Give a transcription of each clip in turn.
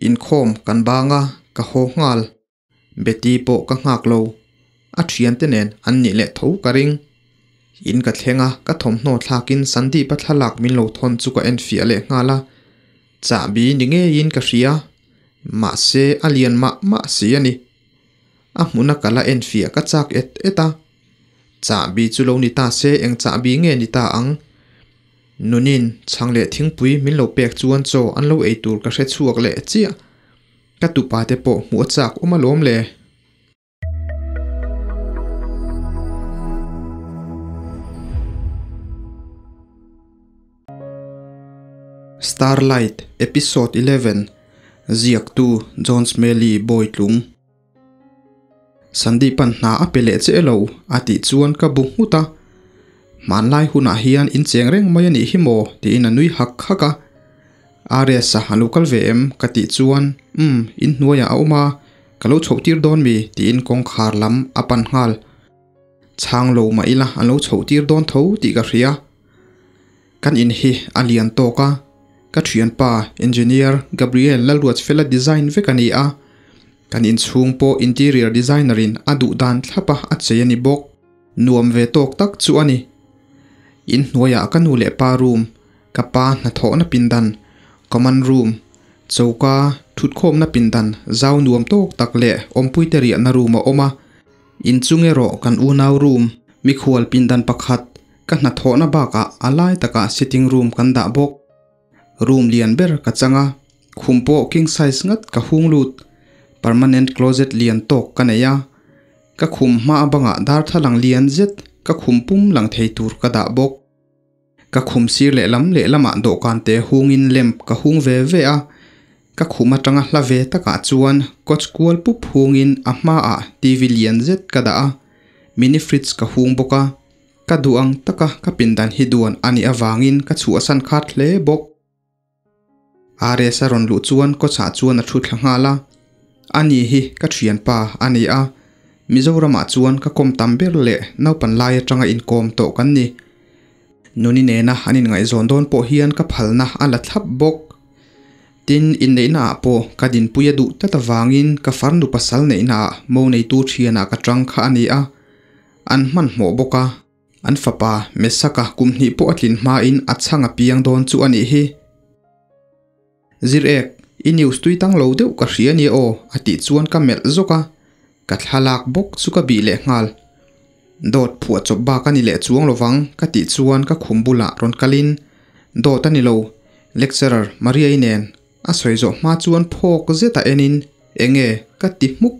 Inkhawm kan bang a, ka haw nghal. Betty pawh ka nghak lo. A thiante nen an nih leh tho ka ring. In ka thleng a, ka thawmhnaw thlakin Sandeep-a thlalak min lo thawn chu ka en fiah leh nghal a. Chahbi ni ngeiin ka hria. Mahse, a lian mah mah si a ni. A hmuna kala en fiah ka chak et et a. Chahbi chu lo ni ta se eng chahbi nge ni ta ang? Nunin chhang leh thingpui min lo pek chuan chaw an lo ei tur ka hre chhuak leh chiah. Ka tupa te pawh hmuh a chak awm alawm le. Starlight Episode 11 Ziaktu John Smelly Bawitlung. Sandeep-a'n hna a pe leh che elo a tih chuan ka bu nghut a. Hmanlai hunah hian in cheng reng mai a nih hi maw tiin a nui hak hak a. RS-a a lo kal ve em ka tih chuan umm in hnuaiah a awm a, ka lo chhoh tir dawn mi tiin kawngkhar lam a pan nghal. Chhang lo mah ila an lo chhoh tir dawn tho tih ka hria. Kan in hi a lian tawk a, ka thianpa Engineer Gabriel Lalruatfela design vek a ni a, kan inchhung pawh interior designer in a duh dan thlap a a chei a ni bawk. Nuam ve tawk tak chu a ni. In hnuaiah ka nu leh pa room, ka pa hnathawhna pindan, common room, choka, thutkhawmna pindan zau nuam tawk tak leh awmpuite riahna room a awm a. Inchung erawh kan unau room, mikhual pindan pakhat, ka hnathawhna bakah a lai takah sitting room kan dah bawk. Room lian ber ka chang a, khum pawh king size ngat ka hung lut. Permanent closet lian tawk ka nei a, ka khum hma bangah darthlalang lian zet ka khum pum lang thei tur ka dah bawk. Ka khum sir lehlam lehlamah dawhkan te hungin lamp ka hung ve ve a, ka khum atanga hla ve takah chuan coach kual pup hungin a hmaah TV lian zet ka dah a, mini fridge ka hung bawk a, ka duh ang taka ka pindan hi duan a nih avangin ka chhuahsan khat hle bawk. RS a rawn luh chuan kawchah chuan a thu thla nghal a, ani hi ka thianpa a ni a, Mizoramah chuan ka kawm tam ber leh naupan lai atanga inkawm tawh kan ni. Nuni nena an inngaihzawn dawn pawh hian ka phalna a la thlap bawk. Tin, inneihnaah pawh ka dinpui a duh tlat avangin ka farnu pasal neihnaah mo neitu thianah ka tang kha a ni a, an hmanhmawh bawk a. An fapa Mesaka kum hnih pawh a tlin hmain a chhang a piang dawn chu a nih hi. Zir ek, i news tui tang lo deuh ka hria nia aw a tih chuan ka melh zawk a, ka thlalak bawk chu ka bih leh nghal. Dawt phuah chawp bak a ni leh chuang lovang ka tih chuan ka khum bulah rawn kalin, Dawt a ni lo, Lecturer Maria-i nen a sawi zawh hma chuan phawk zeta enin, Enge? ka ti hmuk.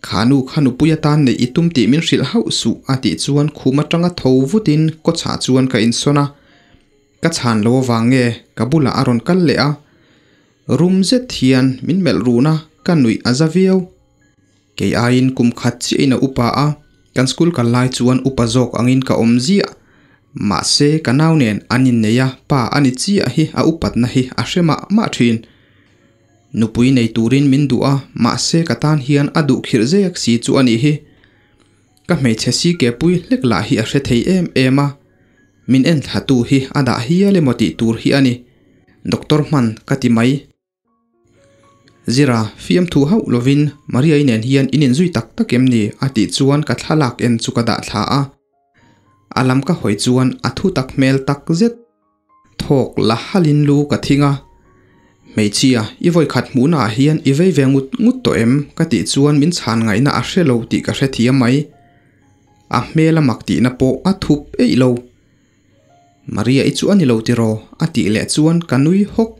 Kha nu kha nupui atan neih i tum tih min hrilh hauh suh a tih chuan khum atanga tho vutin kawchhah chuan ka insawn a. Ka chhan lo avang nge ka bulah a rawn kal leh a. Rum zet hian min melh run a, ka nuih a za viau. Kei aiin kum khat chiahin a upa a, kan school kal lai chuan upa zawk angin ka awm ziah. Mahse ka nau nen an innei a, pa a ni chiah hi a upatna hi a hre mah mah thin. Nupui nei turin min duh a, mahse ka tan hian a duh khirh zek si chu a nih hi. Ka hmeichhe si ke pui hlek lah hi a hre thei em em a, min en thla tu hi a dah hial emaw tih tur hi a ni. Doctor hman ka ti mai. Zira, fiamthu hauh lovin Maria-i nen hian in inzui tak tak em ni? a tih chuan ka thlalak en chu ka dah thla a. A lam ka hawi chuan a thu tak hmel tak zet. Thawk la halin lu ka thing a, Hmeichhia, i vawikhat hmuhna ah hian i vei ve ngut ngut tawh em? ka tih chuan min chhan ngaihna a hre lo tih ka hrethiam mai. A hmel a mak tihna pawh a thup eih lo. Maria i chu a ni lo tiraw? a tih leh chuan ka nui hawk.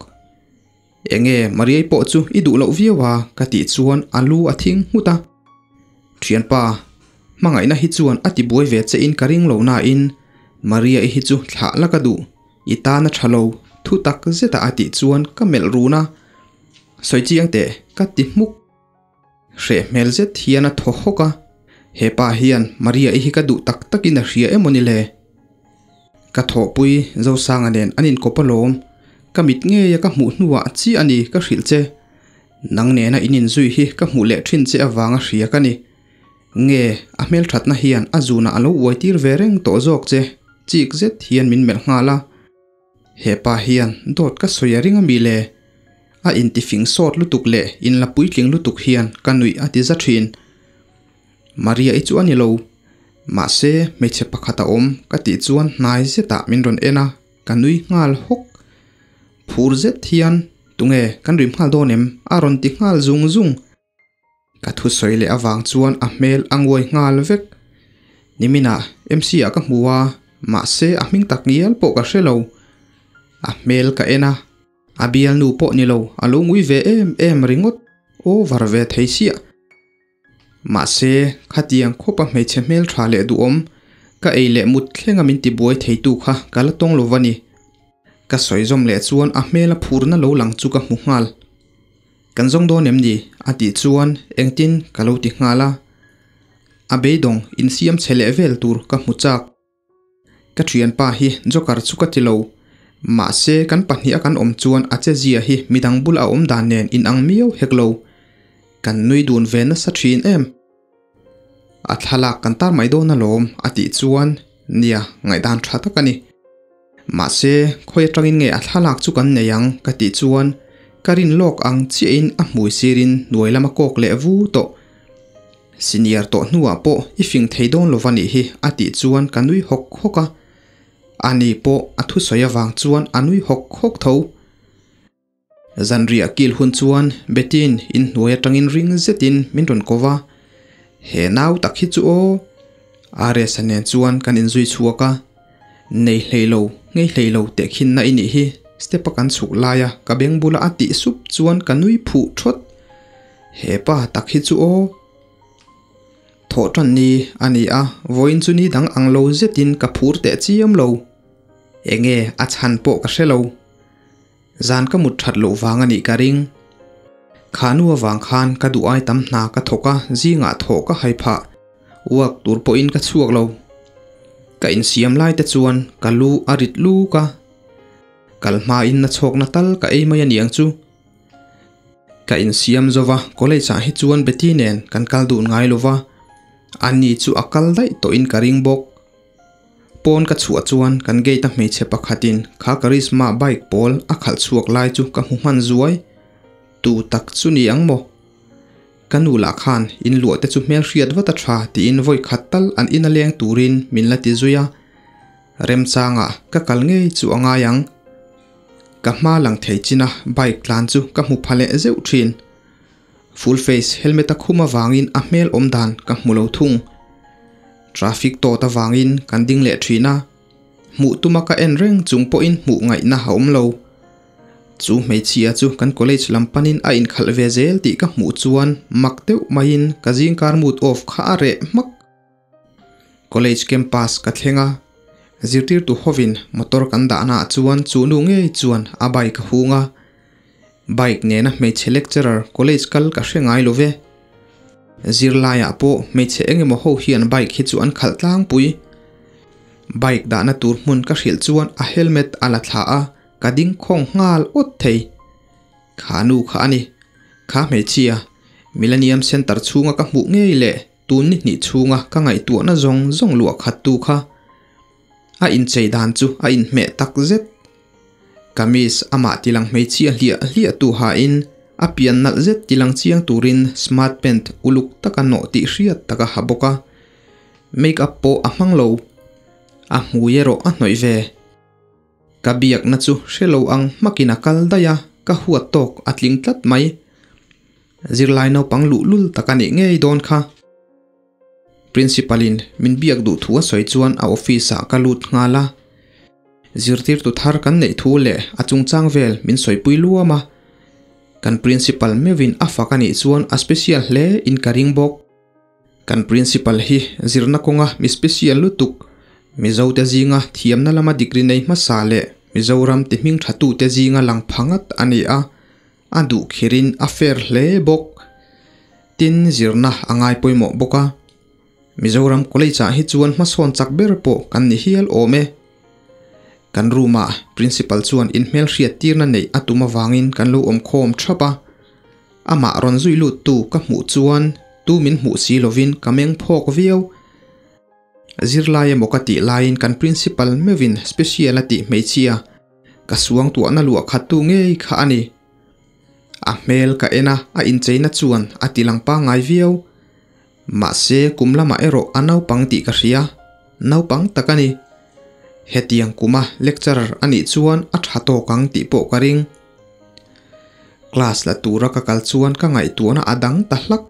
Enge Maria i pawh chu i duh loh viau a? ka tih chuan a lu a thing nghut a. Thianpa, hmangaihna hi chuan a tibuai ve che in ka ring lo nain Maria i hi chu thlah la ka duh, i tan a tha lo, thu tak zeta a tih chuan ka melh run a. Sawi chiang teh, ka ti hmuk. Hreh hmel zet hian a thaw hawk a, hepa hian Maria i hi ka duh tak takin a hria emaw ni le? Ka thawhpui Zosanga nen an inkawp alawm, ka mit ngeia ka hmuh hnuah chiah a ni ka hrilh che. Nang nena in inzui hi ka hmuh leh thin che avanga hria ka ni. Nge, a hmelthatna hian a zunah a lo uai tir ve reng tawh zawk che, chik zet hian min melh nghal a. Hepa hian dawt ka sawi a ring a mi le? A intifing sawt lutuk leh inla puitling lutuk hian ka nuih a ti za thin. Maria-i chu a ni lo. Mahse, hmeichhe pakhat a awm ka tih chuan hnai zetah min rawn en a, ka nui nghal hawk. Phur zet hian, Tunge, kan rim nghal dawn em? a rawn ti nghal zung zung. Ka thusawi leh avang chuan a hmel a nguai nghal vek. Niminah MC ah ka hmu a, mahse a hming tak ngial pawh ka hre lo. A hmel ka en a, a bialnu pawh ni lo, a lo ngui ve em em ringawt, over ve thei siah. Mahse, khatiang khawpa hmeichhe hmel tha leh duhawm, ka ei leh mut thlenga min tibuai theitu kha ka la tawng lo va ni. Ka sawi zawm leh chuan a hmela phurna lo lang chu ka hmu nghal. Kan zawng dawn em ni? a tih chuan engtin ka lo ti nghal a. A beidawng insiam chhe leh vel tur ka hmu chak. Ka thianpa hi joker chu ka ti lo. Mahse kan pahniha kan awm chuan a che zia hi midang bula a awm dan nen inang miau hek lo. Kan nui dun ve nasa thin em. A thlalak kan tar mai dawn alawm a tih chuan nia ngaihdan tha tak a ni. Mahse khawi atangin nge a thlalak chu kan nei ang ka tih chuan ka rin lawk ang chiahin a hmui sirin hnuai lama kawk leh vu tawh. Senior tawh hnuah pawh i fing thei dawn lo va nih hi a tih chuan ka nui hawk hawk a. Ani pawh a thusawi avang chuan a nui hawk hawk tho. Zanriah kil hun chuan Betty-in inhnuai atangin ring zetin min rawn ko va, He nau tak hi chu aw! Aresa nen chuan kan inzui chhuak a, Nei hlei lo, ngei hlei lo tehkhinna i nih hi, step a kan chhuk laia ka beng bula a tih sup chuan ka nui phuh thawt. He pa tak hi chu aw! Thawh tan ni a ni a, vawiin chu ni dang ang lo zetin ka phur teh chiam lo. Enge a chhan pawh ka hre lo. Zan ka mut that loh vang a nih ka ring. Kha nu avang khan ka duh ai tam hna ka thawk a, zingah thawh ka hai phah. Uak tur pawhin ka chhuak lo. Ka insiam lai te chuan ka lu a rit luk a. Kal hmain na chhawkna tal ka ei mai a niang chu. Ka insiam zo va, college ah hi chuan Betty nen kan kal dun ngai lo va. Ani chu a kal daih tawhin ka ring bawk. Pawn ka chhuah chuan kan gate a hmeichhe pakhatin kha Karizma bike pawl a khalh chhuak lai chu ka hmu hman zuai. Tu tak chu ni ang maw? Ka nu lah khan in luah te chu hmel hriat vat a tha tiin vawi khat tal an in a leng turin min la ti zui a. Remchangah ka kal ngei chu a ngai ang. Ka hma lang thei chin a bike tlan chu ka hmu pha leh zeuh thin. Full face helmet a khum avangin a hmel awm dan ka hmu lo thung. Traffic tawt avangin kan ding leh thin a, hmuh tuma ka en reng chung pawhin hmuh ngaihna a awm lo. Chu hmeichhia chu kan college lam panin a inkhalh ve zel tih ka hmuh chuan mak deuh maiin ka zingkar mood off kha a reh hmak. College campus ka thleng a, zirtirtu hovin motor kan dahna ah chuan chu nu ngei chuan a bike a hung a. Bike nena hmeichhe lecturer college kal ka hre ngai lo ve. Zirlaiah pawh hmeichhe eng emaw ho hian bike hi chu an khalh tlangpui. Bike dahna tur hmun ka hrilh chuan a helmet a la thla a, ka ding khawng nghal awt thei. Kha nu kha a ni. Kha hmeichhia, Millennium Centre chhunga ka hmuh ngei leh tun ni hnih chhunga ka ngaihtuahna zawng zawng luah khat tu kha. A inchei dan chu a inhmeh tak zet. Kamis amah tilang hmeichhia hliah hliah tu hain a pian nalh zet tilang chiang turin smart pant uluk taka nawh tih hriat tak a ha bawk a. Make up pawh a hmang lo. A hmui erawh a hnawih ve. Ka biakna chu hre lo ang hmakin a kal daih a, ka huat tawk a tling tlat mai. Zirlai naupang luhlul tak a nih ngei dawn kha. Principal in min biak duh thu a sawi chuan a office ah ka lut nghal a. Zirtirtu thar kan neih thu leh a chungchang vel min sawipui luam a. Kan principal meuhin a fak a nih chuan a special hle in ka ring bawk. Kan principal hi zirna kawnga mi special lutuk, Mizo te zinga thiamna lama degree nei hmasa leh Mizoram ti hming tha tute zinga lang pha ngat a ni a, a duh khirin a fair hle bawk. Tin, zirna a ngai pawimawh bawk a. Mizoram College ah hi chuan hmasawn chak ber pawh kan ni hial awm e. Kan room ah Principal chuan inhmelhriat tirna neih a tum avangin kan lo awm khawm thap a. Amah rawn zui lut tu ka hmuh chuan tu min hmuh si lovin ka meng phawk viau. Zirlai emaw ka tih laiin kan Principal meuhin special a tih hmeichhia ka suangtuahna luah khat tu ngei kha a ni. A hmel ka en a, a incheina chuan a ti lang pangngai viau. Mahse kum lamah erawh a naupang tih ka hria, naupang tak a ni. Hetiang kuma lecturer a nih chuan a tha tawk ang tih pawh ka ring. Class la tura ka kal chuan ka ngaihtuahna a dang ta hlak.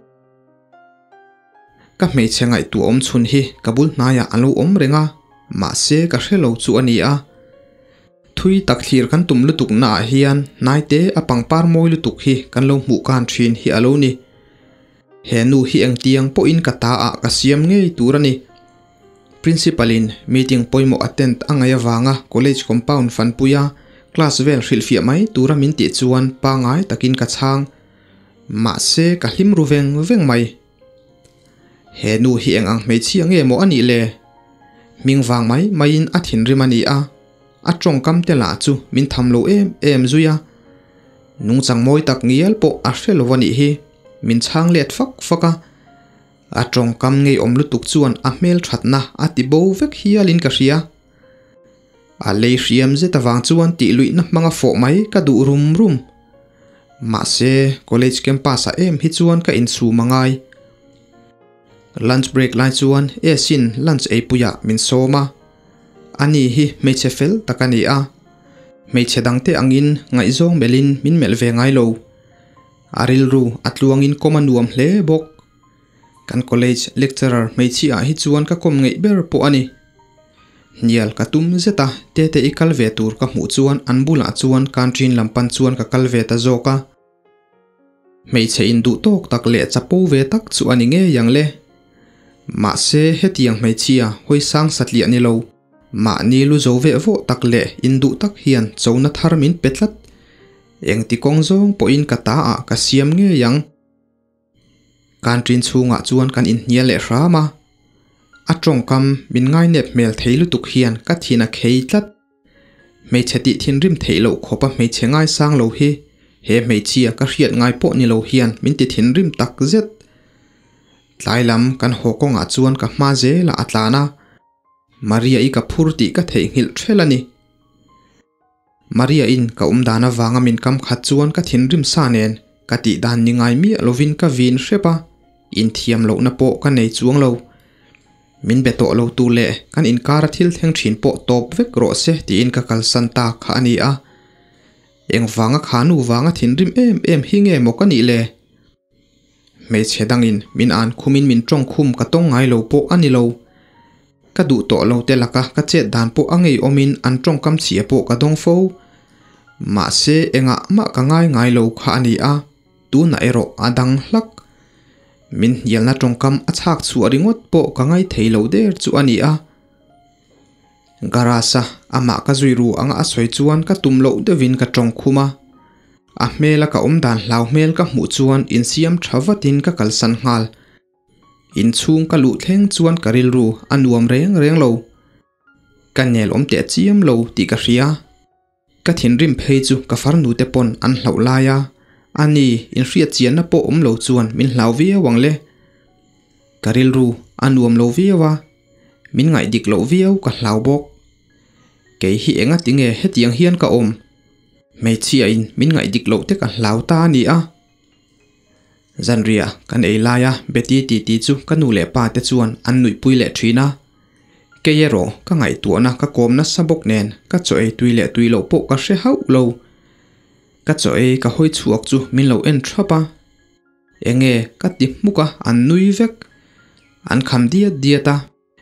Ka hmeichhe ngaihtuah awm chhun hi ka bul hnaiah an lo awm reng a, mahse ka hre lo chu a ni a. Thui tak thlir kan tum lutuk naah hian hnaite a pangpar mawi lutuk hi kan lo hmuh kan thin hi a lo ni. He nu hi engtiang pawhin ka ta ah ka siam ngei tur a ni. Principal in meeting pawimawh attend a ngaih avanga college compound fanpuia class vel hrilhfiah mai tura min tih chuan pangai takin ka chhang. Mahse ka hlim ru veng veng mai. He nu hi eng ang hmeichhia nge maw a nih le? Hming vang mai maiin a thinrim a ni a, a tawngkam te lah chu min tham lo em em zui a. Nungchang mawi tak ngial pawh a hre lo a nih hi, min chhang let fak fak a. A tawngkam ngeiawm lutuk chuan a hmel thatna a ti bo vek hialin ka hria. A lei hriam zet avang chuan tih luihna hmanga fawh mai ka duh rum rum. Mahse, college campus ah em hi chuan ka insum a ngai. Lunch break lai chuan Esin lunch eipuiah min sawm a. Ani hi hmeichhe fel tak a ni a. Hmeichhe dangte angin ngaihzawng melhin min melh ve ngai lo. A rilru a tluangin kawm a nuam hle bawk. Kan college lecturer hmeichhia ah hi chuan ka kawm ngeih ber pawh a ni. Hnial ka tum zet a, Tete i kal ve tur ka hmuh chuan an bulah chuan canteen lam pan chuan ka kal ve ta zawk a. Hmeichhe induh tawk tak leh chapo ve tak chu a ni ngei ang le. Mahse hetiang hmeichhia hawi sang satliah ni lo, mahni lu zo veh vawh tak leh induh tak hian chona thar min pe tlat. Engti kawng zawng pawhin ka ta ah ka siam ngei ang. Canteen chhungah chuan kan inhnial leh hram a, a tawngkam min ngainep hmel thei lutuk hian ka thin a khei tlat. Hmeichhe tih thinrim theih loh khawpa hmeichhe ngaisang lo hi he hmeichhia ka hriat ngai pawh ni lo hian min ti thinrim tak zet. Tlai lam kan haw kawngah chuan ka hma zelah a tlan a, Maria-i ka phur tih ka theihnghilh ṭhelh a ni. Maria-in ka awm dan avanga min kam khat chuan ka thinrim sa nen ka tih dan ni ngai miah lovin ka vin hrep a, inthiam lohna pawh ka nei chuang lo. Min be tawh lo tu leh kan inkara thil thleng thin pawh tawp vek rawh se tiin ka kalsan ta kha a ni a. Engvanga kha nu vanga thinrim em em hi nge maw ka nih le? Hmeichhe dangin min an khumin min tawng khum ka tawng ngai lo pawh a ni lo. Ka duh tawh lo te laka ka chet dan pawh a ngeiawmin an tawngkam chhia pawh ka dawng fo. Mahse engah mah ka ngai ngai lo kha a ni a, tunah erawh a dang hlak. Min hnialna tawngkam a chhak chhuah ringawt pawh ka ngai thei lo der chu a ni a. Garage-a amah ka zui ru anga a sawi chuan ka tum loh deuhin ka tawng khum a. A hmela ka awm dan hlau hmel ka hmuh chuan insiam tha vatin ka kalsan nghal. Inchhung ka luh thleng chuan ka rilru a nuam reng reng lo. Ka nel awm teh chiam lo tih ka hria. Ka thinrim phei chu ka farnu te pawn an hlauh lai a, ani inhriat chianna pawh awm lo chuan min hlau viau ang le. Ka rilru a nuam lo viau a, min ngaih dik loh viau ka hlau bawk. Kei hi enga tinge hetiang hian ka awm? Hmeichhia in min ngaih dik loh te ka hlau ta a ni a. Zanriah kan ei laia Betty titi chu ka nu leh pa te chuan an nuihpui leh thin a. Kei erawh ka ngaihtuahna ka kawm nasa bawk nen ka chaw ei tui leh tui loh pawh ka hre hauh lo. Ka chaw ei ka hawi chhuak chu min lo en thap a. Enge ka ti hmuk a, an nui vek. An kham diat diat a.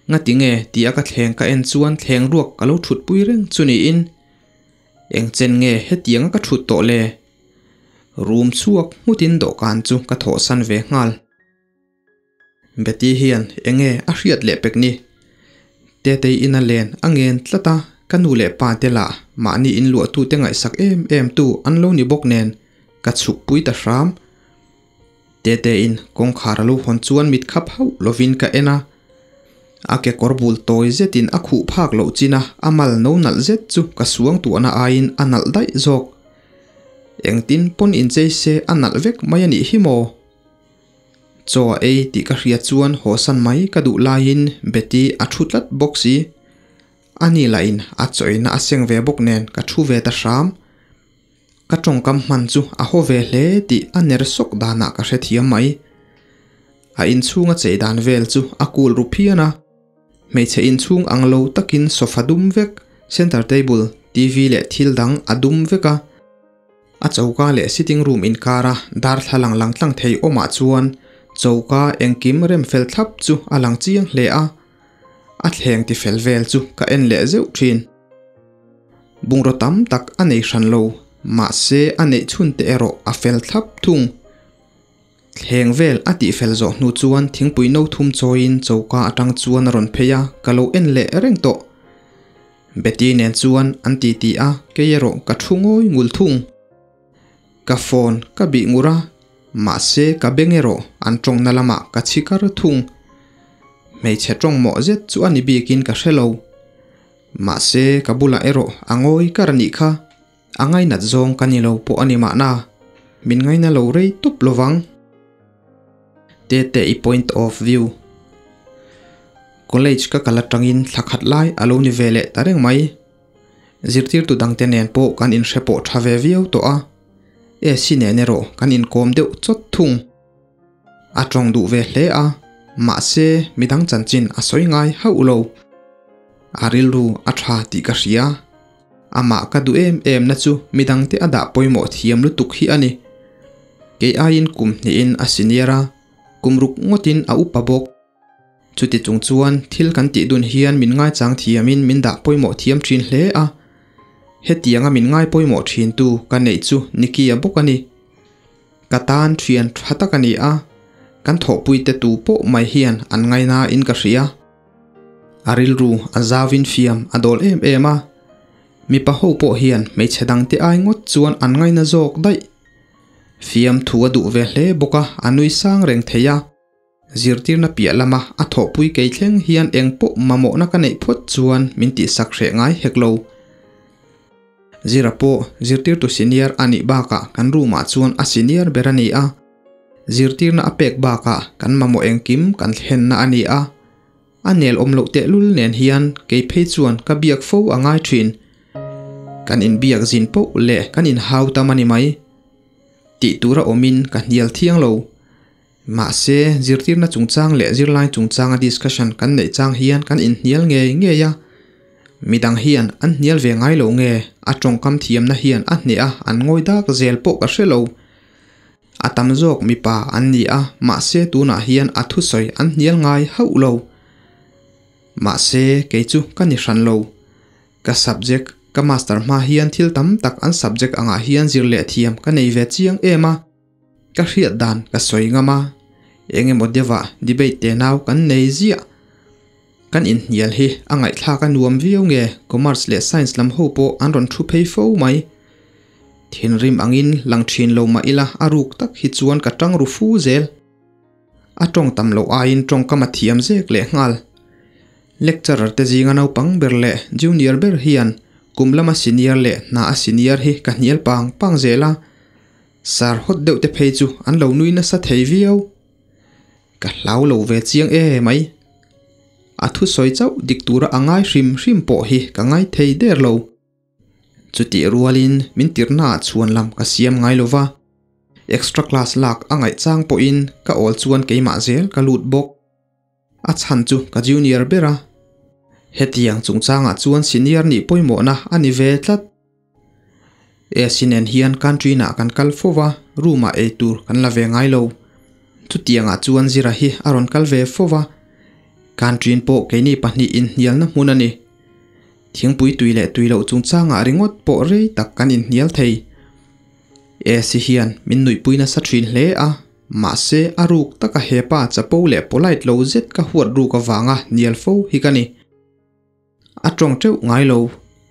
Ngati nge tia ka thleng ka en chuan thleng ruak ka lo thut pui reng chu niin. Eng chen nge hetianga ka thut tawh le? Room chhuak nghutin dawhkan chu ka thawhsan ve nghal. Betty hian enge a hriat leh pek ni? Tetei ina len a ngen tlat a, ka nu leh pa te lah mahni inluahtute ngaihsak em em tu an lo ni bawk nen ka chhuk pui ta hram. Tetein kawngkhar a lo hawn chuan mit khap hauh lovin ka en a, a kekawr bul tawi zetin a khuh phak loh chin a, a mal no nalh zet chu ka suang tuahna aiin a nalh daih zawk. Engtin pawn inchei se a nalh vek mai a nih hi maw? Chaw a ei tih ka hria chuan hawsan mai ka duh laiin Betty a thu tlat bawk si. Ani lahin a chawina a seng ve bawk nen ka thu ve ta hram. Ka tawngkam hman chu a haw ve hle tih a ner sawk danah ka hrethiam mai. A inchhunga chei dan vel chu a kul ru phian a. Hmeichhe inchhung ang lo takin sofa dum vek, center table, TV leh thil dang a dum vek a. A choka leh sitting room inkara darthlalang lang tlang thei awmah chuan choka engkim rem fel thlap chu a lang chiang hle a. A thleng ti fel vel chu ka en leh zeuh thin. Bungraw tam tak a nei hran lo, mahse a neih chhun te erawh a fel thlap thung. Thleng vel a tih fel zawh hnu chuan thingpui no thum chawiin choka atang chuan a rawn phei a, ka lo en leh reng tawh. Betty nen chuan an ti ti a, kei erawh ka thu ngawi ngul thung. Ka phone ka bih ngur a, mahse ka beng erawh an tawngna lamah ka chhi kar thung. Hmeichhe tawng mawh zet chu a ni bikin ka hre lo. Mahse ka bulah erawh a ngawi kar a nih kha. A ngainat zawng ka ni lo pawh a ni mahna, min ngaina lo rei tawp lovang. Tete i point of view. College ka kal atangin thla khat lai a lo ni ve leh ta reng mai. Zirtirtu dangte nen pawh kan inhre pawh tha ve viau tawh a, AC nen erawh kan inkawm deuh chawt thung. A tawng duh ve hle a, mahse midang chanchin a sawi ngai hauh lo. A rilru a tha tih ka hria. Amah ka duh em em na chu midangte a dah pawimawh thiam lutuk hi a ni. Kei aiin kum hnihin a senior a, kum ruk ngawtin a upa bawk. Chuti chung chuan thil kan tih dun hian min ngaichang thiamin min dah pawimawh thiam thin hle a. Hetianga min ngai pawimawh thintu ka neih chu Nicky-a bawk a ni. Ka tan thian tha tak a ni a, kan thawhpuite tu pawh mai hian an ngaina in ka hria. A rilru a zauin fiam a dawl em em a, mipa ho pawh hian hmeichhe dangte ai ngawt chuan an ngaina zawk daih. Fiam thu a duh ve hle bawk a, a nui sang reng thei a. Zirtirna piah lama a thawhpui kei thleng hian eng pawh mamawhna ka neih phawt chuan min tihsak hreh ngai hek lo. Zira pawh zirtirtu senior a nih bakah kan room ah chuan a senior ber a ni a. Zirtirna a pek bakah kan mamawh engkim kan thlenna a ni a. A nel awm loh tehlul nen hian kei phei chuan ka biak fo a ngai thin. Kan inbiak zin poh leh kan inhau tam a ni mai. Tih tura awmin ka hnial thiang lo. Mahse, zirtirna chungchang leh zirlai chungchanga discussion kan neih chang hian kan inhnial ngei ngei a. Midang hian an hnial ve ngai lo nge, a tawngkam thiamna hian a hneh a, an ngawi dak zel pawh ka hre lo. A tam zawk mipa an ni a, mahse tunah hian a thusawi an hnial ngai hauh lo. Mahse, kei chu ka ni hran lo. Ka subject, ka master hma hian thil tam tak an subject angah hian zir leh thiam ka nei ve chiang em a. Ka hriat dan ka sawi ngam a, eng emaw deuhah debate te nau kan nei ziah. Kan inhnial hi a ngaihthlak a nuam viau nge Commerce leh Science lam ho pawh an rawn thu phei fo mai. Thinrim angin lang thin lo mah ila a ruk tak hi chuan ka tang ru fu zel. A tawng tam loh aiin tawngkam a thiam zek leh nghal. Lecturer te zinga naupang ber leh junior ber hian kum lama senior leh hna a senior hi ka hnial pang pang zel a. Sar hawt deuh te phei chu an lo nui nasa thei viau. Ka hlau lo ve chiang e mai. A thusawi chauh dik tura a ngai hrim hrim pawh hi ka ngai thei der lo. Chutih rualin min tirhnaah chhuan lam ka siam ngai lo va. Extra class lak a ngaih chang pawhin ka awl chuan keimah zel ka lut bawk. A chhan chu ka junior ber a. Hetiang chungchangah chuan senior nih pawimawhna a ni ve tlat. Esi nen hian country ah kan kal fo va, room ah ei tur kan la ve ngai lo. Chutiangah chuan Zira hi a rawn kal ve fo va, canteen pawh keini pahnih inhnialna hmun a ni. Thingpui tui leh tui loh chungchangah ringawt pawh rei tak kan inhnial thei. Esi hian min nuihpui nasa thin hle a, mahse a ruk taka hepa chapo leh polite lo zet ka huat ruk avanga hnial fo hi ka ni. A tawng teuh ngai lo.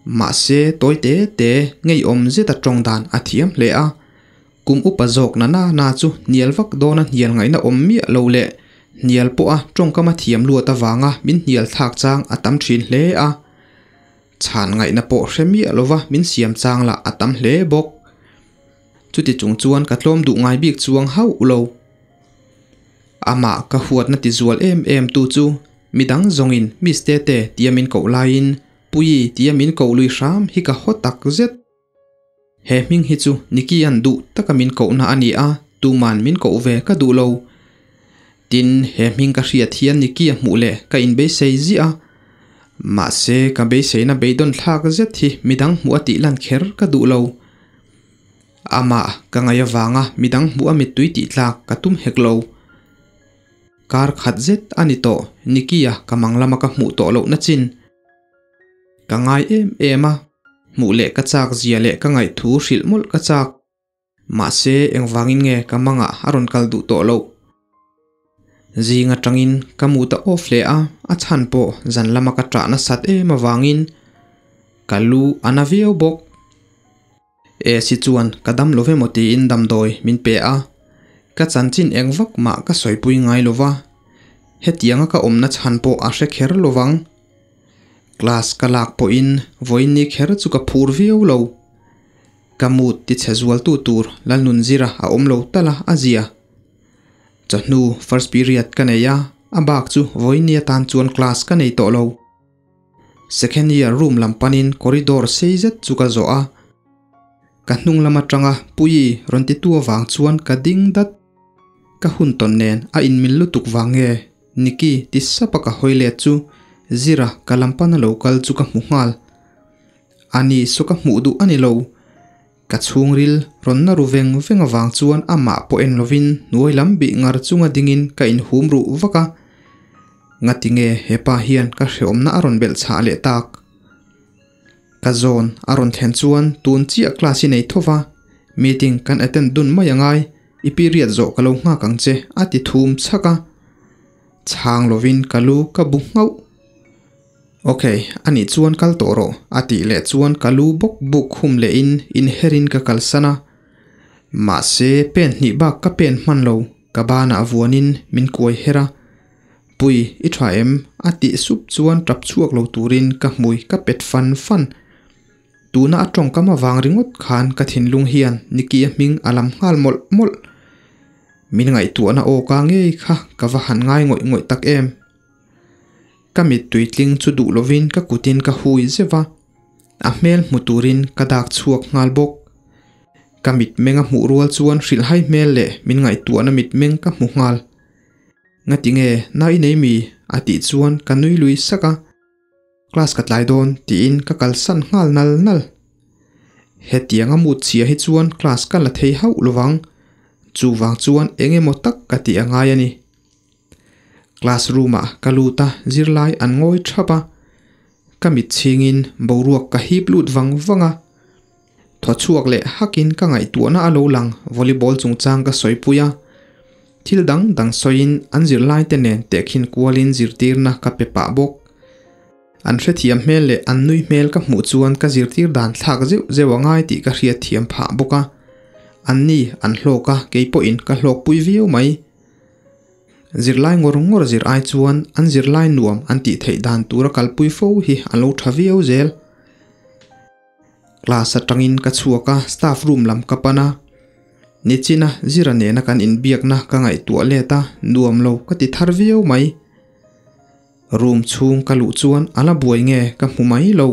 Mahse, tawi te te ngeiawm zeta tawng dan a thiam hle a. Kum upa zawk na na na chu hnial vak dawna hnial ngaihna awm miah lo leh hnial pawha tawngkam a thiam luat avanga min hnial thlak chang a tam thin hle a. Chhan ngaihna pawh hre miah lova min siam chang lah a tam hle bawk. Chuti chung chuan ka tlawm duh ngai bik chuang hauh lo. Amah ka huatna tizual em em tu chu Midang zawngin Miss Tete tia min koh laiin Puii tia min koh lui hram hi ka haw tak zet. He hming hi chu Nicky-a'n duh taka min kohna a ni a, tuman min koh ve ka duh lo. Tin, he hming ka hriat hian Nicky-a hmuh leh ka inbeisei ziah a. Mahse, ka beiseina beidawn thlak zet hi midang hmuh a tih lan kher ka duh lo. Amah ka ngaih avanga midang hmuh a mittui tih tlak ka tum hek lo. Kar khat zet a ni tawh, Nicky-a ka mang lama ka hmuh tawh lohna chin. Ka ngai em em a, hmuh leh ka chak zia leh ka ngaihthu hrilh mawlh ka chak. Mahse, engvangin nge ka mangah a rawn kal duh tawh loh? Zing atangin ka mu ta off leh a, a chhan pawh zan lama ka ṭah nasat em avangin ka lu a na viau bawk. Esi chuan ka dam lo emaw tiin damdawi min pe a, ka chanchin eng vak mah ka sawipui ngai lo va, hetianga ka awmna chhan pawh a hre kher lo vang. Class ka lak pawhin vawiin ni kher chu ka phur viau lo. Ka mood tichhe zualtu tur Lalnunzira a awm lo tal a, a zia. Chawhnu first period ka nei a, a bak chu vawiin ni atan chuan class ka nei tawh lo. Second year room lam panin corridor sei zet chu ka zawh a, ka hnung lam atanga Puii rawn ti tu avang chuan ka ding dat. Ka hun tawn nen a inmil lutuk vang nge Nicky ti sap a ka hawi let chu Zira ka lam pana lo kal chu ka hmu nghal. Ani saw ka hmuh duh a ni lo. Ka chhungril rawn na ru veng veng avang chuan amah pawh en lovin hnuai lam bih ngar chunga dingin ka inhum ruh vak a. Ngatinge hepa hian ka hreawmna a rawn belh chhah leh tak? Ka zawn a rawn thlen chuan tun chiah class i nei tho va, meeting kan attend dun mai angai, i period zawh ka lo nghak ang che a ti thum chhak a. Chhang lovin ka lu ka bu nghauh. Ok, anih chuan kal tawh rawh, a tih leh chuan ka lu bawk buk khum lehin inherin ka kalsan a. Mahse, pen hnih bak ka pen hman lo, ka banah vuanin min kuai her a. Pui, i tha em? a tih sup chuan tap chhuak lo turin ka hmui ka pet fan fan. Tuna a tawngkam avang ringawt khan ka thinlung hian Nicky-a hming a lam nghal mawlh mawlh. Min ngaihtuahna aw ka ngei kha ka va han ngai ngawih ngawih tak em. Ka mittui tling chu duh lovin ka kutin ka hui zeuh a, a hmel hmu turin ka dak chhuak nghal bawk. Ka mitmeng a hmuh rual chuan hrilhhai hmel leh min ngaihtuahna mitmeng ka hmu nghal. Ngatinge na i nei mi? a tih chuan ka nui lui sak a. Class ka tlai dawn tiin ka kalsan nghal nal nal. Hetiang a mut chhia hi chuan class ka la thei hauh lovang, chuvang chuan eng emaw tak ka tih a ngai a ni. Class room ah ka lut a, zirlai an ngawi thap a, ka mit chhingin boruak ka hip lut vang vang a. Thaw chhuak leh hakin ka ngaihtuahna a lo lang volleyball chungchang ka sawipui a, thil dang dang sawiin an zirlaite nen tehkhin kualin zirtirna ka pe pah bawk. An hrethiam hmel leh an nui hmel ka hmuh chuan ka zirtir dan thlak zeuh zeuh a ngai tih ka hriatthiam phah bawk a, anni an hlawk a kei pawhin ka hlawkpui viau mai. Zirlai ngawr ngawr zir ai chuan an zirlai nuam an tih theih dan tura kalpui fo hi an lo tha viau zel. Class atangin ka chhuak a, staff room lam ka pan a. Nichina Zira nena kan inbiakna ka ngaihtuah let a, nuam lo ka ti thar viau mai. Room chhung ka luh chuan a la buai nge ka hmu mai lo.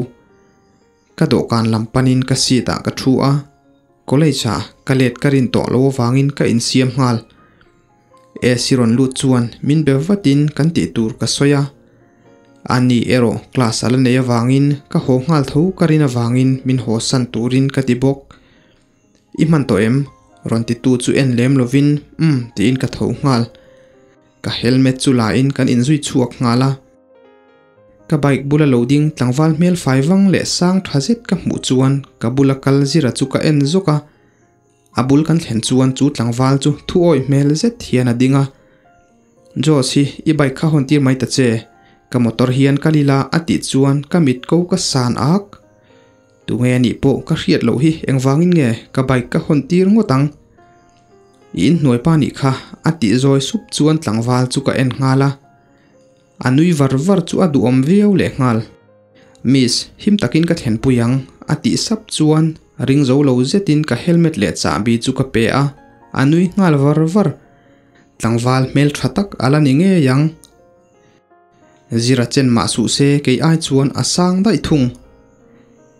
Ka dawhkan lam panin ka seat ah ka thu a, college ah ka let ka rin tawh lo avangin ka insiam nghal. AC rawn lut chuan min be vatin kan tih tur ka sawi a. Ani erawh class a la nei avangin ka haw nghal tho ka rin avangin min haw san turin ka ti bawk. I hman tawh em? Rawn titu chu en lem lovin umm tiin ka tho nghal. Ka helmet chu la in kan inzui chhuak nghal a. Ka bike bula lo ding tlangval hmel fai vang leh sang tha zet ka hmuh chuan ka bula kal zira chu ka en zawk a. A bul kan thlen chuan chu tlangval chu thu awih hmel zet hian a ding a. Josh hi i bike kha hawn tir mai ta che, ka motor hian kal ila a tih chuan ka mit ko ka san ak. Tunge a nih pawh ka hriat loh hi engvangin nge ka bike ka hawn tir ngawt ang? I inhnuai pa nih kha a tih zawi sup chuan tlangval chu ka en nghal a. A nui var var chu a duhawm viau leh nghal. Miss, him takin ka thlenpui ang, a tih sap chuan ring zo lo zetin ka helmet leh chahbi chu ka pe a, a nui nghal var var. Tlangval hmel tha tak a la ni ngei ang. Zira chen mah suh se kei ai chuan a sang daih thung.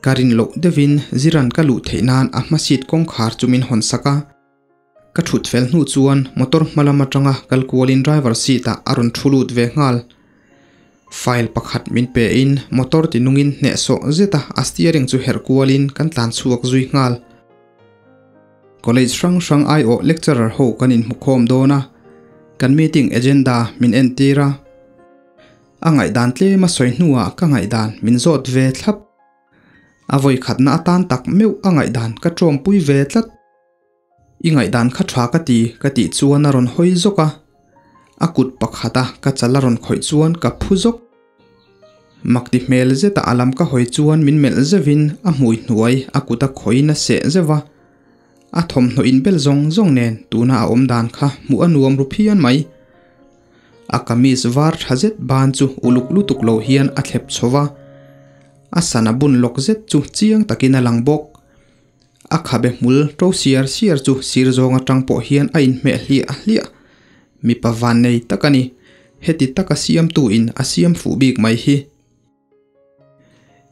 Ka rin loh deuhin Ziran ka luh theih nan a hma seat kawngkhar chu min hawn sak a. Ka thut fel hnu chuan motor hma lam atanga kal kualin driver seat ah a rawn thu lut ve nghal. File pakhat min pe in motor ti nungin hnehsawh zeta a steering chu herh kualin kan tlan chhuak zui nghal. College hrang hrang aiawh lecturer ho kan inhmukhawm dawn a, kan meeting agenda min entir a. A ngaihdan tlem a sawi hnuah ka ngaihdan min zawt ve thlap. A vawi khatna atan tak meuh a ngaihdan ka tawmpui ve tlat. I ngaihdan kha tha ka ti ka tih chuan a rawn hawi zawk a, a kut pakhata ka chal a rawn khawih chuan ka phu zawk. Makti hmel zeta a lam ka hawi chuan min melh zeuhin a hmui hnuai a kut a khawiin a seh zeuh a, a thawmhnaw inbel zawng zawng nen tuna a awm dan kha hmuh a nuam ru phian mai. A kamis var tha zet ban chu uluk lutuk lo hian a thlep chho va, a sana bun lawk zet chu chiang takin a lang bawk. A khabe hmul to siar siar chu sir zawng atang pawh hian a inhmeh hliah hliah. Mipa vannei tak a ni. Heti taka siamtu in a siam fuh bik mai hi.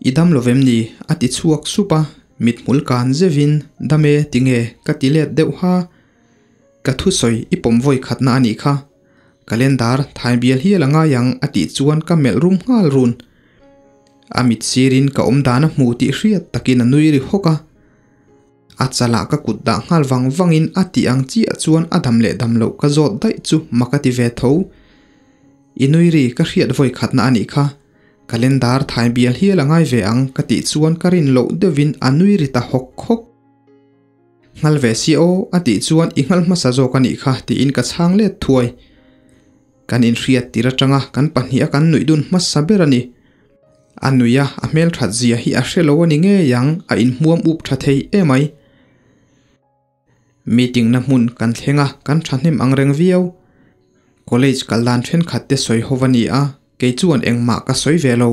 I dam lo vem ni? A ti chhuak sup a, mithmul kan zeuhin dam e tinge ka ti let deuh ha. Ka thusawi i pawm vawi khatna a nih kha. Calendar thai bial hial a ngai ang a tih chuan ka melh rum nghal run. A mit sirin ka awm dan a hmu tih hriat takin a nui ri hawk a. A chalah ka kut dah nghal vang vangin a tih ang chiah chuan a dam leh dam loh ka zawt daih chu mak a ti ve tho. I nui ri ka hriat vawi khatna a nih kha. Calendar thai bial hial a ngai ve ang ka tih chuan ka rin loh deuhin a nui ri ta hawk hawk. Nghal ve si aw a tih chuan i nghal hmasa zawk a nih kha tiin ka chhang let thuai. Kan inhriat tir atanga kan pahniha kan nuih dun hmasa ber a ni. A nui a, a hmelthat zia hi a hre lo a ni ngei ang, a inhmuam up tha thei emai. Meeting na hmun kan thleng a, kan thahnem ang reng viau. College kal dan thenkhat te sawi ho a ni a, kei chuan engmah ka sawi ve lo.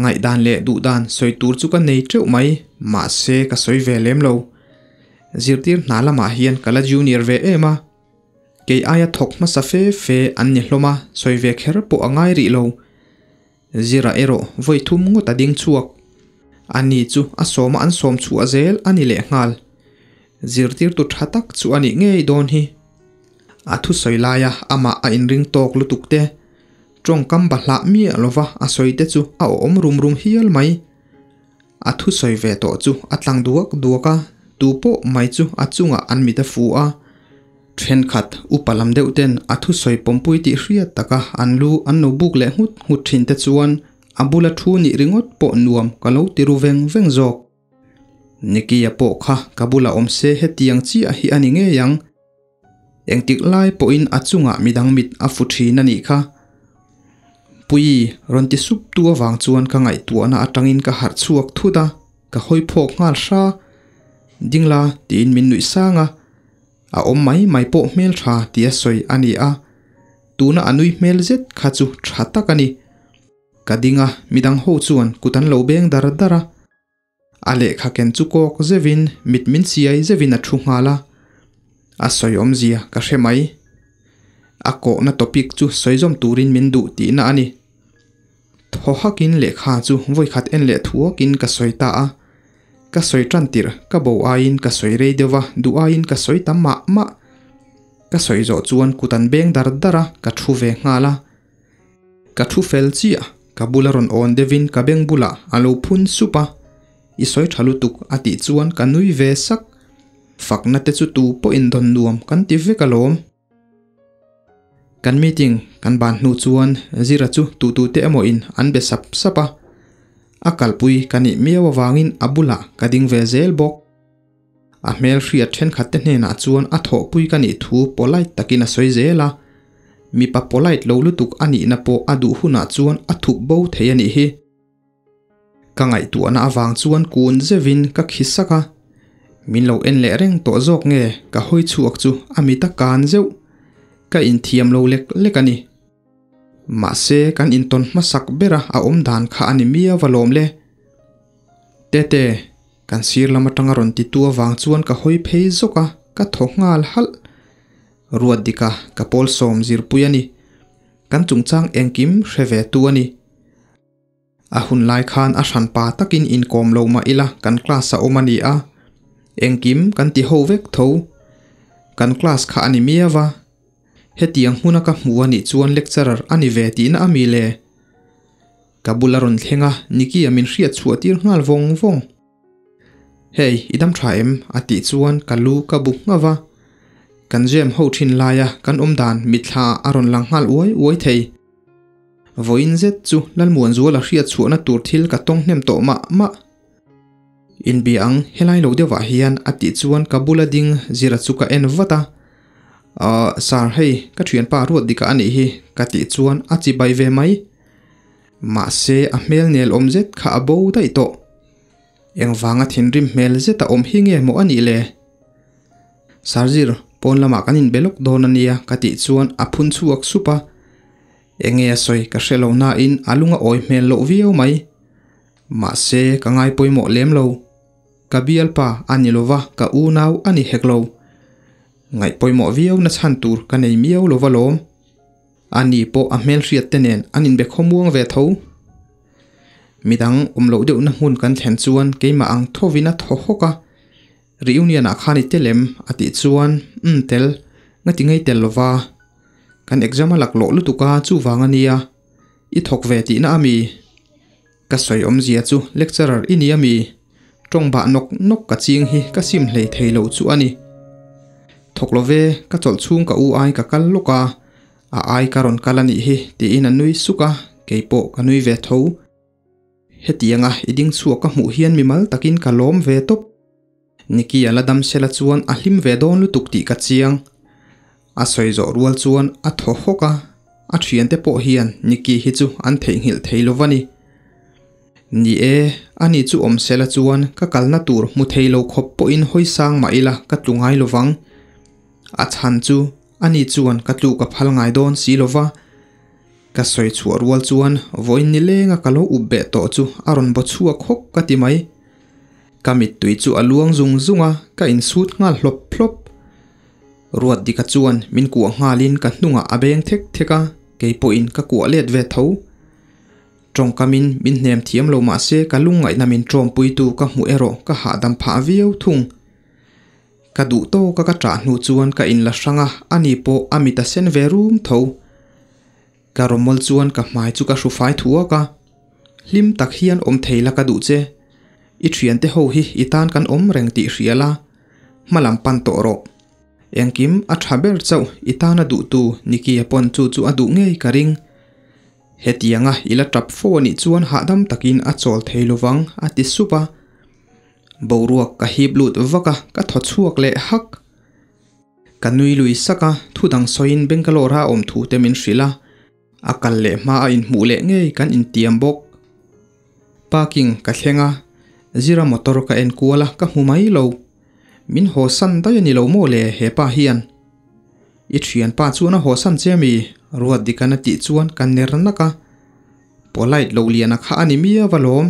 Ngaihdan leh duhdan sawi tur chu ka nei teuh mai, mahse ka sawi ve lem lo. Zirtir hna lamah hian ka la junior ve em a, kei aia thawk hmasa fe fe an ni hlawm a, sawi ve kher pawh a ngai rih lo. Zira erawh vawi thum ngawt a ding chhuak. Ani chu a sawma an sawm chhuah zel a ni lehnghal. Zirtirtu tha tak chu a nih ngei dawn hi. A thusawi laia amah a inring tawk lutuk te, tawngkam bahlah miah lova a sawi te chu a awm rum rum hial mai. A thusawi ve tawh chu a tlang duak duak a, tu pawh mai chu a chungah an mit a fu a. Thenkhat upa lam deuh ten a thusawi pawmpui tih hriat taka an lu an lo buk leh nghut nghut thin te chuan a bula thu nih ringawt pawh nuam ka lo ti ru veng veng zawk. Nicky-a pawh kha ka bulah awm se hetiang chiah hi a ni ngei ang. Engtik lai pawhin a chungah midang mit a fu thin a nih kha. Puii rawn ti sup tu avang chuan ka ngaihtuahna atangin ka harh chhuak thut a, ka hawi phawk nghal hra. Ding la tiin min nuih sang a, a awm mai mai pawh hmel tha tia sawi a ni a, tuna a nui hmel zet kha chu tha tak a ni. Ka ding a, midang ho chuan kut an lo beng dar dar a. A lehkha ken chu kawk zeuhin mit min chiai zeuhin a thu nghal a, a sawi awmzia ka hre mai. A kawhna topic chu sawi zawm turin min duh tihna a ni. Thaw hakin lehkha chu vawikhat en leh thuakin ka sawi ta a, ka sawi tan tirh ka bo aiin ka sawi rei deuh va, duh aiin ka sawi tam mah mah. Ka sawi zawh chuan kut an beng dar dar a, ka thu ve nghal a. Ka thu fel chiah, ka bula rawn awn deuhin ka beng bulah a lo phun sup a, I sawi tha lutuk a tih chuan ka nui ve sak. Fakna te chu tu pawhin dawn nuam kan ti vek alawm. Kan meeting kan ban hnu chuan Zira chu tu tu te emaw in an be sap sap a, a kalpui ka nih miau avangin a bulah ka ding ve zel bawk. A hmel hriat thenkhat te hnenah chuan a thawhpui ka nih thu polite takin a sawi zel a, mipa polite lo lutuk a nihna pawh a duh hunah chuan a thup bo thei a nih hi. Ka ngaihtuahna avang chuan kun zeuhin ka khi sak a, min lo en leh reng tawh zawk nge ka hawi chhuak chu a mit a kan zeuh, ka inthiam lo lek lek a ni. Mahse kan intawn hmasak bera a awm dan kha a ni miau a lawm le. Tete, kan sir lam atanga rawn ti tu avang chuan ka hawi phei zawk a, ka thaw nghal halh. Ruat dika ka pawl sawm zirpui a ni. Kan chungchang engkim hre ve tu a ni. A hun lai khan a hranpa takin inkawm lo mah ila kan class a awm a ni a, engkim kan ti ho vek tho. Kan class kha a ni miau a, hetiang hmuna ka hmu a nih chuan lecturer a ni ve tihna a mi le? Ka bula rawn thleng a, Nicky-a min hriat chhuah tir nghal vawng vawng. Hey, i dam tha em? a tih chuan ka lu ka bu nghauh a. Kan jam ho thin laia kan awm dan mitthla a rawn lang nghal uai uai thei. Vawiin zet chu Lalmuanzuala hriat chhuahna tur thil ka tawng hnem tawh mah mah. Inbia ang, helai lo deuhah hian a tih chuan ka bula ding Zira chu ka en vat a. Ahh, sir hei, ka thianpa ruat dika a nih hi ka tih chuan a chibai ve mai. Mahse a hmel nel awm zet kha a bo daih tawh. Engvanga thinrim hmel zet a awm hi nge maw a nih le? Sir Zir, pawn lamah kan inbe lawk dawn a nia ka tih chuan a phun chhuak sup a. Enge a sawi ka hre lo nain a lung a awi hmel loh viau mai. Mahse ka ngai pawimawh lem lo. Ka bialpa a ni lova ka unau a ni hek lo. Ngaih pawimawh viau na chhan tur ka nei miau lova lawm. A ni pawh a hmelhriat te nen an inbe khawmuang ve tho. Midang awm loh deuhna hmun kan thlen chuan keimah ang thovin a thaw hawk a, Reunion ah khan i tel em? a tih chuan, Umm tel, ngati ngei tel lova. Kan exam a laklawh lutuk a chuvang a nia, i thawk ve tihna a mi? Ka sawi awmzia chu lecturer i ni a mi? Tawng bah nawk nawk ka ching hi ka sim hlei thei lo chu a ni. Thawk lo ve, ka chawlh chhung ka u ai ka kal lawk a, a ai ka rawn kal a nih hi tiin a nui suk a, kei pawh ka nui ve tho. Hetianga i ding chhuak ka hmuh hian mimal takin ka lawm ve tawp. Nicky a la dam sela chuan a hlim ve dawn lutuk tih ka chiang. A sawi zawh rual chuan a thaw hawk a, a thiante pawh hian Nicky hi chu an theihnghilh thei lo va ni. Ni e, ani chu awm sela chuan ka kalna tur hmu thei lo khawp pawhin hawi sang mah ila ka tlu ngai lo vang. A chhan chu ani chuan ka tluk a phal ngai dawn si lo va. Ka sawi chhuah rual chuan vawiin nilenga ka lo up beh tawh chu a rawn baw chhuak hawk ka ti mai. Ka mittui chu a luang zung zung a, ka insut nghal hlawp hlawp. Ruat dika chuan min kuah nghalin ka hnungah a beng thek thek a, kei pawhin ka kuah let ve tho. Tawngkamin min hnem thiam lo mah se ka lungngaihna min tawmpuitu ka hmuh erawh ka hahdam phah viau thung. Ka duh tawka ka ṭah hnu chuan ka inla hrang a, ani pawh a mit a sen ve rum tho. Ka rawmawl chuan ka hmai chu ka hru fai thuak a, Hlim tak hian awm thei la ka duh che. I thiante ho hi i tan kan awm reng tih hria la, hma lam pan tawh rawh. Engkim a tha ber chauh i tana duhtu Nicky-a pawn chu chu a duh ngei ka ring. Hetianga i la tap fo a nih chuan hahdam takin a chawl thei lovang a ti sup a. Boruak ka hip lut vak a, ka thaw chhuak leh hak. Ka nui lui sak a, thu dang sawiin Bangalore a awm thu te min hrilh a, a kal leh hma a inhmuh leh ngei kan intiam bawk. Parking ka thleng a, Zira motor ka en kual a, ka hmu mai lo. Min haw san daih a ni lo maw le he pa hian? I thianpa chuan a haw san che mi? Ruatdika'n a tih chuan ka ner nak a. Polite lo liana kha a ni miau alawm,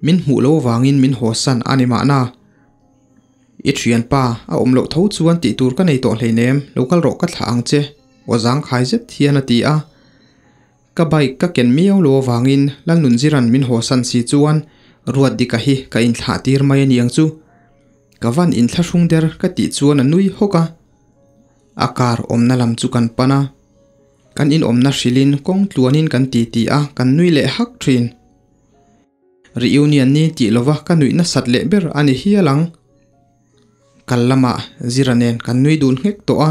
min hmuh lo vangin min haw san a ni mahna. I thianpa, a awm loh tho chuan tih tur ka nei tawh hleinem, lo kal rawh ka thlah ang che, aw zangkhai zet hian a ti a. Ka bike ka ken miau lo avangin Lalnunzira'n min hawsan si chuan Ruatdika hi ka inthlah tir mai a niang chu. Ka van inthlahrung der ka tih chuan a nui hawk a. A car awmna lam chu kan pan a. Kan inawmna hrilhin kawng tluanin kan titi a, kan nui leh hak thin. Reunion ni tih lova ka nuih nasat leh ber a ni hial ang. Kal lamah Zira nen kan nui dun nghek tawh a,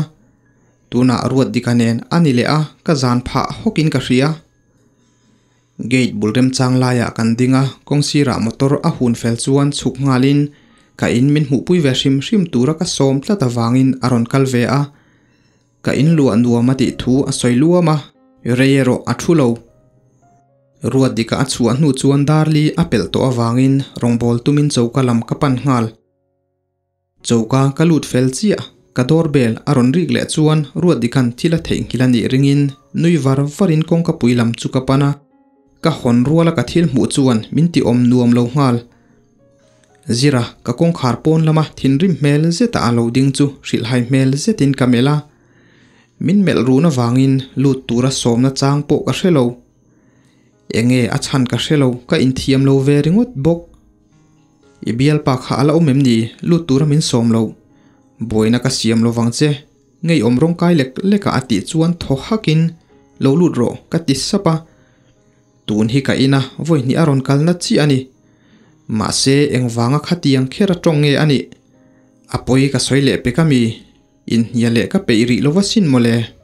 tunah Ruatdika nen a ni leh a, ka zan phah hawkin ka hria. Gate bul remchang laiah kan ding a, kawng sirah motor a hun fel chuan chhuk nghalin ka in min hmuhpui ve hrim hrim tura ka sawm tlat avangin a rawn kal ve a. Ka in luah nuam a tih thu a sawi luam a, rei erawh a thu lo. Ruatdika a chhuah hnu chuan Darli a pelh tawh avangin rawngbâwl tumin choka lam ka pan nghal. Choka ka lut fel chiah, ka doorbell a rawn rik leh chuan Ruatdika'n thil a theihnghilh a nih ringin nui var varin kawngkapui lam chu ka pan a. Ka hawn ruala ka thil hmuh chuan min ti awm nuam lo nghal. Zira, ka kawngkhar pawn lama thinrim hmel zeta a lo ding chu hrilhhai hmel zetin ka melh a. Min melh run avangin lut tura sawmna chang pawh ka hre lo. Enge a chhan ka hrelo ka inthiam lo ve ringawt bawk. I bialpa kha ala awm em ni lut tura min sawm lo. Buaina ka siam lo vang che. Ngeiawm rawng kai lek lek a a tih chuan thaw hakin lo lut rawh ka ti sap a. Tun hi ka ina vawi hnih a rawn kalna chiah a ni. Mahse engvanga khatiang kher a tawng nge a nih? A pawi ka sawi leh pek a mi? Inhnia leh ka peih rih lo va sin mawle.